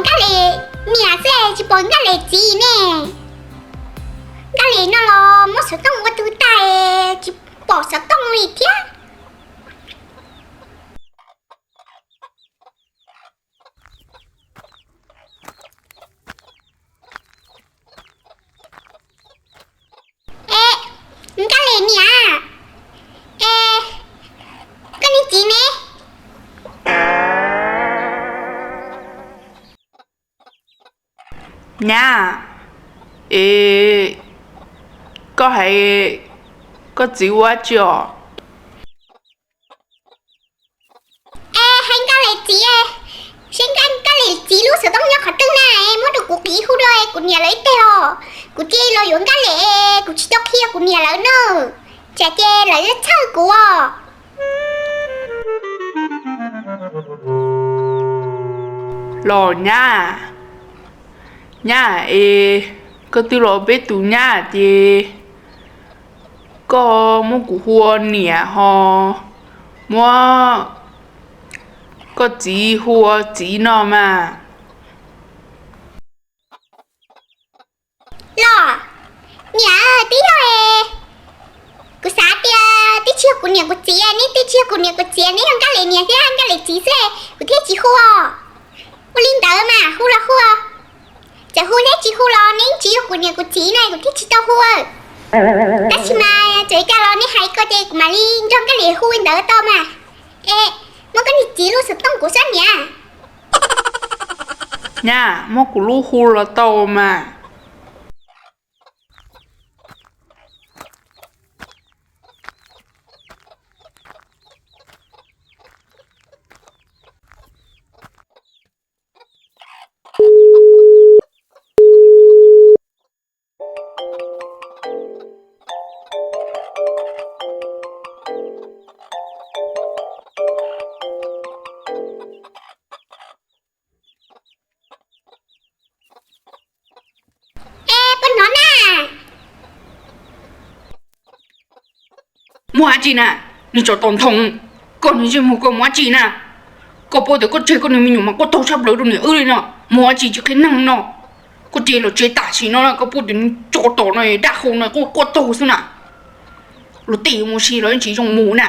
Nkaj Lis niam xwb tsis pom Nkaj Lis txiv ne. Nkaj Lis no los muab xov tooj ua tug tag, tsis pom xov tooj li thiab. Es, Nkaj Lis niam, es koj niag txiv ne? Nyab, es koj hais koj txiv ua dab tsi os? Es hais Nkaj Lis txiv, seb Nkaj Lis txiv lub xov tooj nyob qhov twg na, muab rau kuv qiv hu rau kuv niam lawv ib teg os. Kuv cia li los yuav Nkaj Lis, kuv tsis tau qhia kuv niam lawv na, tsam ces lawv txhawj kuv os. Los nyab, nyab es koj twb los peb tus nyab ces koj muab kuv hu ua niam ho muab koj txiv hu ua txiv no mas. Los, niam, twb yog es kuv xav tias twb tsis yog kuv niam kuv txiv, neb twb tsis yog kuv niam kuv txiv, neb yog Nkaj Lis niam thiab Nkaj Lis txiv xwb, kuv thiaj tsis hu. Ua li ntawd mas hu los hu, txawm hu thiab tsis hu los neb tsis yog kuv niam kuv txiv na, kuv thiaj tsis tau hu. Tab sis mas txawm li cas los neb hais ko ces kuv mam li nrog Nkaj Lis hu li ntawd tau mas. Es muab koj niag txiv lub xov tooj kuv saib niam. Nyab, muab kuv lub hu los tau mas. Es puas hnov na? Muaj dab tsi na, niag tsov tom nthoov, koj niag ntsej muag koj muaj dab tsi na? Koj paub tias koj tseg koj niag me nyuam mas koj taug tshaj plaws rau niam wb li no, muaj dab tsi tsis qhia neeg no. Koj cia li los tsev tam sim no na, koj paub tias niag tsov tom no dab qhuas no quaj quaj taug xwb na. Luag tej yuav mus si los yeej tsis zoo mus na.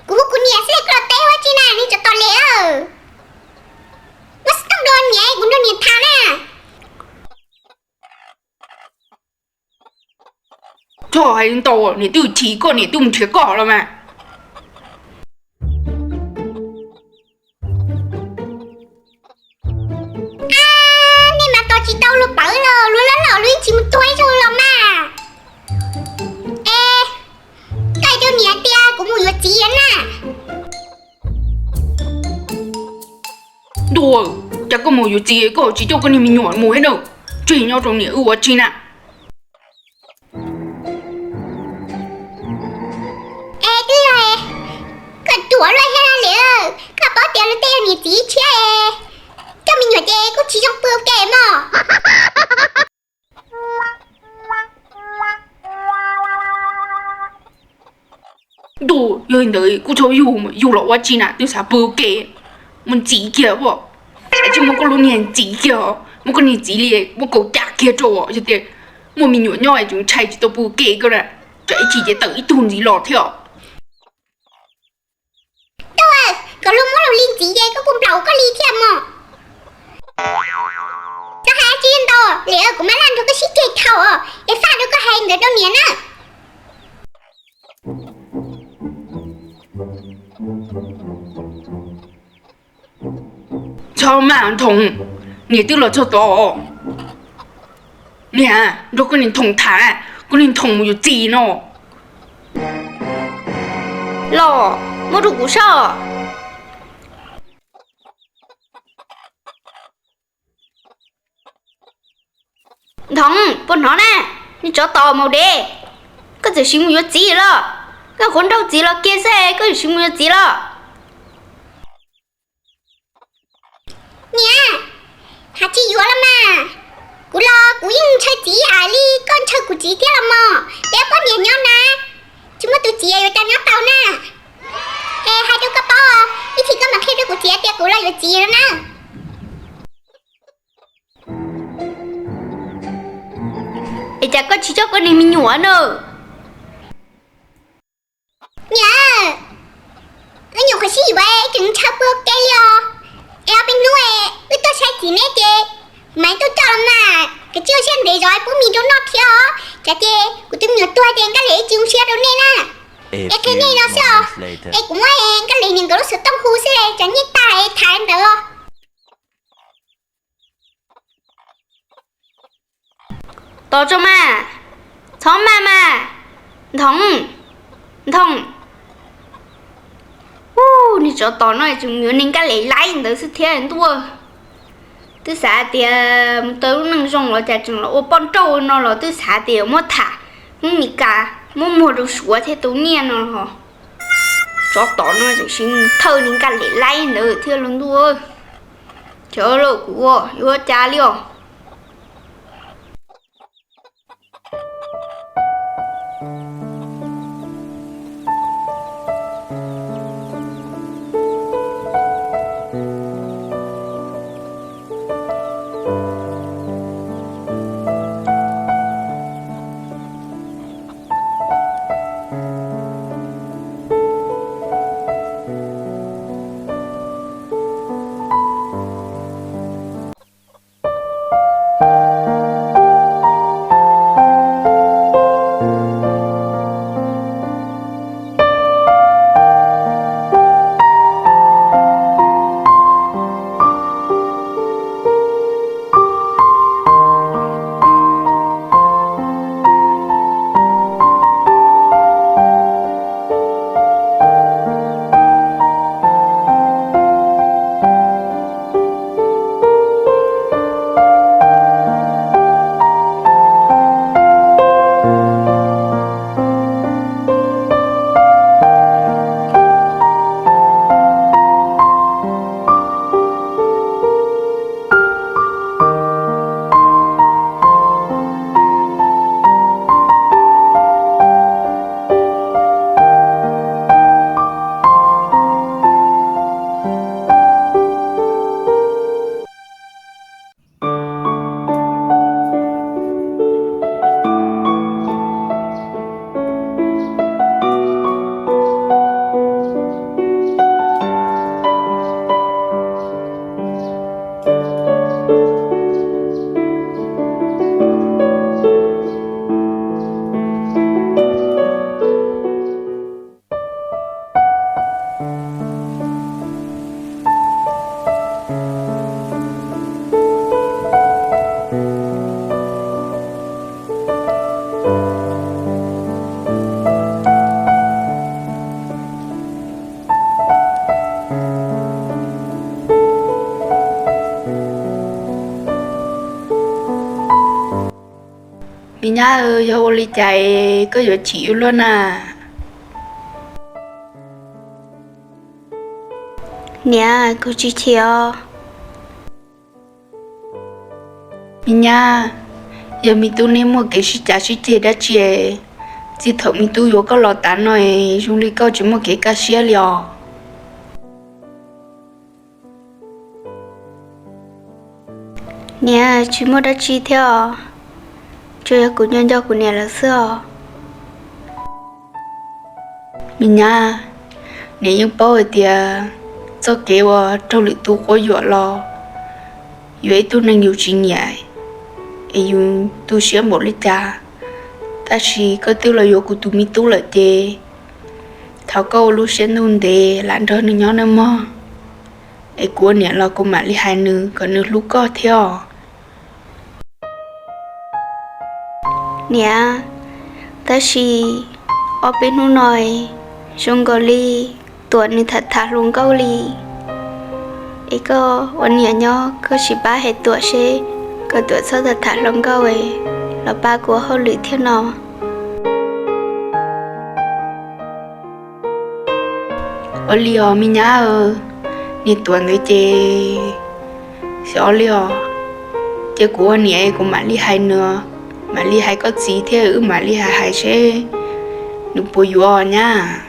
Kuv hu kuv niam xwb koj los teb ua dab tsi na, niag tsov tom lem. Muab xov tooj rau niam, kuv nrog niam tham na. Txhob hais ntau, niam twb chim koj, niam twb mus nrhiav koj los mas. Nej mas tos tsis tau luag pawv los luag loj loj luag yeej tsis mus tua ib zaug los mas. Es koj hais rau niam tias kuv mus yuav txiv na. Ntuj, cas koj mus yuav txiv koj tsis coj koj niag me nyuam mus thiab na? Tseg nyob rau niam wb ua dab tsi na? Es twb yog koj ruam luaj thiab li, koj paub tias luag tej yog niam txiv tshiab, coj me nyuam ces kuj tsis zoo pw ua ke mog. Ntuj, yog li ntawd kuj txhob yug, yug los ua dab tsi na, twb xav pw ua ke. Mus ntxiv kiag, xav tsis muab koj lub niag ntxiv kiag, muab koj niag txiv li muab kaus cam kiag rau, yog tias muaj me nyuam nyob tseem ntshai tsis tau pw ua ke koj na. Tsam ib chim ces tawm ib tug ntxiv los thiab. Tuaj, kom luag muab luag li ntxiv ces koj puas nplaum koj li thiab mog? Txhob hais dab tsi ntau, lam kuv mab laj nrog koj sib ceg dhau, es faj rau koj hais ntawd rau niam na. Txhob maj Nthoov, niam twb los txog tod. Niam, nrog koj niag Nthoov tham, koj niag Nthoov mus yuav txiv no. Los, muab rau kuv soj. Nthoov, puas hnov na? Niag tsov tom maum dev, koj txawm siv mus yuav txiv los? Koj qhuav nrauj txiv los kiag xwb koj yuav siv mus yuav txiv los? Niam, hais tsis yuav los mas. Kuv los kuv yeej ntshaw txiv ib yam li koj ntshaw kuv txiv thiab los mog. Peb poj niam nyob na, Tsis muaj tus txiv yuav cas nyob tau na. Es hais rau koj paub, ib chim koj mam qhia rau kuv txiv tias kuv los yuav txiv no na. Es cas koj tsis coj koj niag me nyuam na? Niam, wb nyuam qhuav sib yuav ib tseem ntshaw puag ke li os. Es ob peb hnub wb tuaj saib txiv neb ces kuv mam tuaj coj los mas, kav tsij ua siab ntev zov pub mis rau noj thiab os. Tsam ces kuv tus me nyuam tuag ces Nkaj Lis tsis zoo siab rau nej na. Es qhia nej no xwb os. Es kuv muab Nkaj Lis niam nkawd lub xov tooj hu xwb, tsam nyiaj tag es tham ntawd os. Tos tso mas, txhob maj mas, Nthoov, Nthoov. Ub, niag tsov tom no tseem yuav niag Nkaj Lis laib ntawd xwb thiab ntuj. Twb xav tias mus tau lub neej zoo los cas tseem los ua poj nrauj no los twb xav tias yuav muab tham Hmoob Mes Kas muab muag rau Suav thiaj tau nyiaj no los. Tsov tom no tseem siv thawj niag Nkaj Lis laib ntawd thiab los ntuj. Cov lauj, kuv yuav ua cas li os. Me nyab, yog ua li cas koj yuav chim ua luaj na? Niam, kuv tsis chim os. Me nyab, yog me tub neb muaj kev sib cav sib ceg dab tsi, txij thaum me tub yuav koj los tas no es zoo li koj tsis muaj kev kaj siab li os. Niam, tsis muaj dab tsi thiab os, tsuas yog kuv nco nco kuv niam lawv xwb os. Me nyab, niam yeej paub hais tias txoj kev uas raug lwm tus quab yuam los yuav ib tug neeg yus tsis nyiam es yus tu siab npaum li cas, tab sis koj twb los yuav kuv tus me tub lawm ces thov koj ua lub siab ntuj ntev lam nrog nws nyob nawb mog. Es kuv ua niam los kuv mam li hais nws kom nws hlub koj thiab os. Niam, tab sis ob peb hnub no zoo nkaus li Tuam nws tham tham hluas nkauj li. Es koj ua niam nyob koj sim pab hais Tuam seb kom Tuam txhob tham tham hluas nkauj los pab kuv ua hauj lwm thiab no. Ua li os me nyab, niag Tuam ntawd ces xyov li os. Ces kuv ua niam kuv mam li hais nws, mam li hais koj txiv thiab wb mam li hais hais seb Nws puas yuav nyab?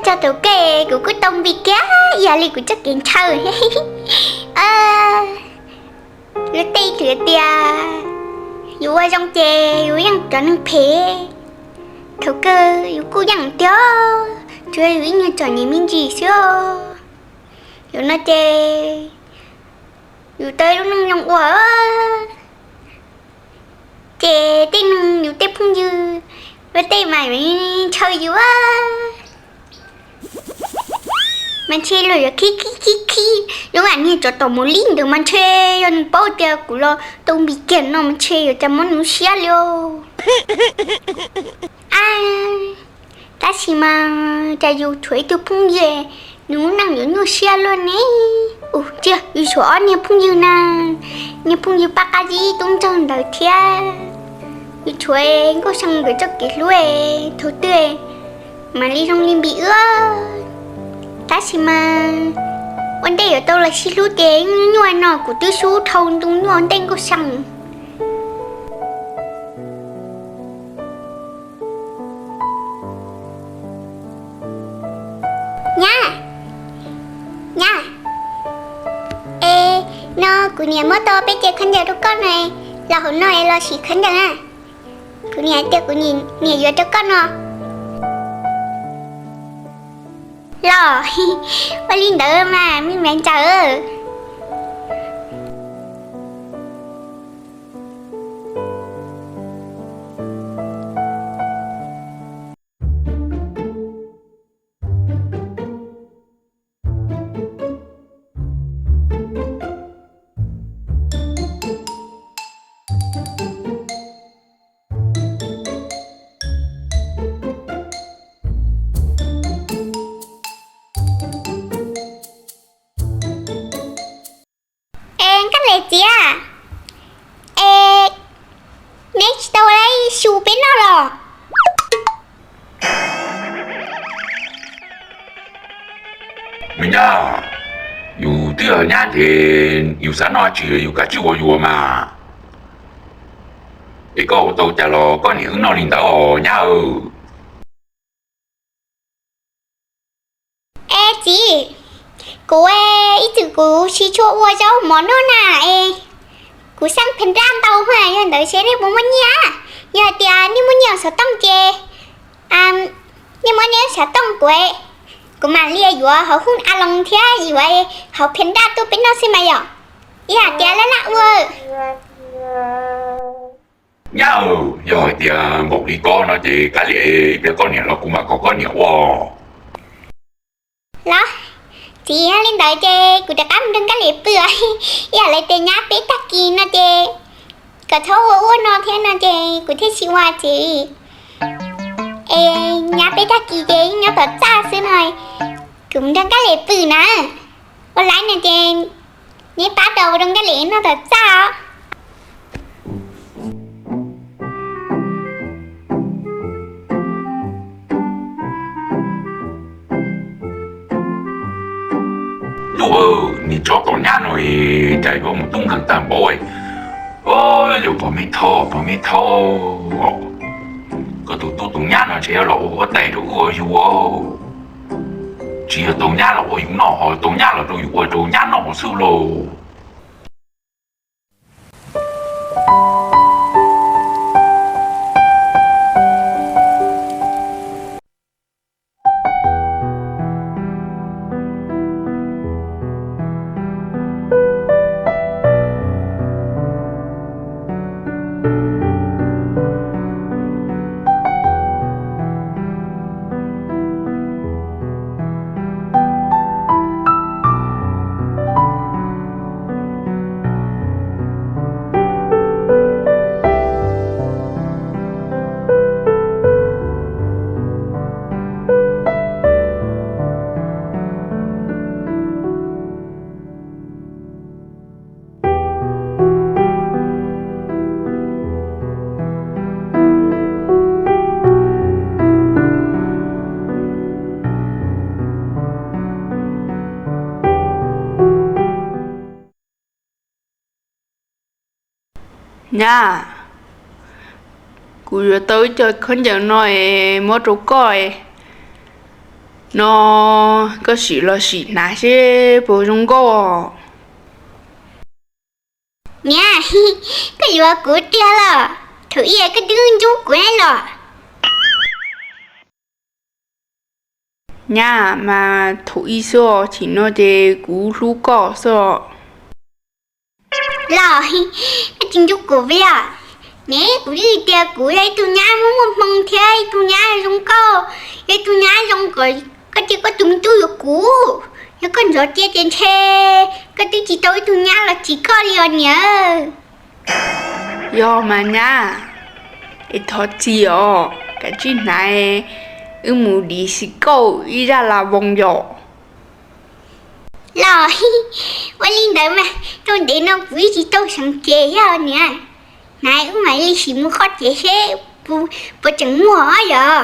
Tso tus kej, kuv kuj tau npis kiag ib yam li kuv txoj kev ntshaw. Luag tej hais tias yus ua zoo ces yus yeej cov neeg phem. Thaum kawg yus kuj yeej tiag, tsuas yus ib nyuag txom nyem me ntsis xwb. Yus no ces yus tau ib lub neej zoo ua, ces tej neeg yus tej phooj ywg luag tej mas yuav ntshaw yus. Mas ntshe luag yuav khib khib khib khib zoo ib yam niag tsov tom mus li ntawd mas ntshe yog nws paub tias kuv los tau npis kiag no mas ntshe yuav cas mob nws siab li os. Tab sis mas cas yus tshuav ib tug phooj ywg, nws lub neej yuav nyuaj siab luaj ne. Ua cas yus tshuav ob niag phooj ywg na, niag phooj ywg paj qab zib tub ntsuag ntawd thiab yus tshuav Nkauj See nkawd txoj kev hlub, thaum twg mam li zoo li npis wb. Tab sis mas ua ntej yuav tau los sib hlub ces nyuaj no kuv twb sub dhau ntu nyuaj ua ntej Nkauj See. Nyab, nyab, es no kuv niam muab tau peb cev khaub ncaws rau koj no, los hauv no es los sim khaub ncaws na. Kuv niam tias kuv niam yuav rau koj no. Los, ua li ntawd mas me me ntxawm. Es Nkaj Lis txiv, es neb tsis tau ua su peb noj los? Me nyab, yus twb yog nyab ces yus xav noj tsis yus kav tsij ua yus mas. Es koj ua tau cas los koj niam wb noj li ntawd os nyab. Es txiv, kuv ib txwm kuv tsis tshua ua zaub mov noj na es kuv xeeb phev nraj ntau, yog ntawd seb nej puas muaj nyiaj? Yog hais tias nej muaj nyiaj xov tooj ces nej muab nej xov tooj kuv, kuv mam li yuav hauv hub a loos thiab yuav hauv phev nraj tuaj peb noj xwb mas yom. Ib hais tias laj laj ua. Nyab, yog hais tias npaum li koj no ces kav liam, ib pliag koj niam los kuv mam kom koj niam ua. Los, txiv, yog li ntawd ces kuv rov qab mus nrog Nkaj Lis pw. Ib yam li tias nyab peb tag kis no ces kom txhob ua ua no thiab no ces kuv thiaj tsis ua txiv. Es nyab peb tag kis ces nyob tom txaj xwb no, kuv mus nrog Nkaj Lis pw na. Ua laib no ces neb pab rau rau Nkaj Lis noj tom txaj os. Nyuj, niag tsov tom nyab no cas yuav mus tub nkeeg tag npaum. Yog pog me thab, pog me thab, koj tus tub tus nyab no ntshe yuav los ua huab tais rau wb ua yus. Tsis yog tau nyab los ua yus noj, ho tau nyab los rau yus ua rau nyab noj xwb lauj. Nyab, kuv yuav tau ib co khaub ncaws no es muab rau koj no, koj sim los sim hnav seb puas zoo nkauj. Niam, koj yuav kuv tiag los? Thaum ub koj twb ntxub kuv los. Nyab, mas thaum ub xwb os, tam sim no ces kuv hlub koj xwb os. Los, koj tsis ntxub kuv li os? Ne, kuv twb tias kuv yog ib tug nyab muaj muaj hmoo thiab ib tug nyab zoo nkauj, yog ib tug nyab zoo kom koj cia koj tus me tub yuav kuv. Yog koj ntxov cia ces ntshe koj twb tsis tau ib tug nyab los txis koj li os niam. Yog mas nyab, es thov txim os, kav tsij hnav, wb mus dim xis kauj ib zaj las voos yom. Los, ua li ntawd mas rau ntev no kuv yeej tsis tau seev ces yog niam, hnav wb mam li sim mus qhov tsev seb puas tseem muaj yom.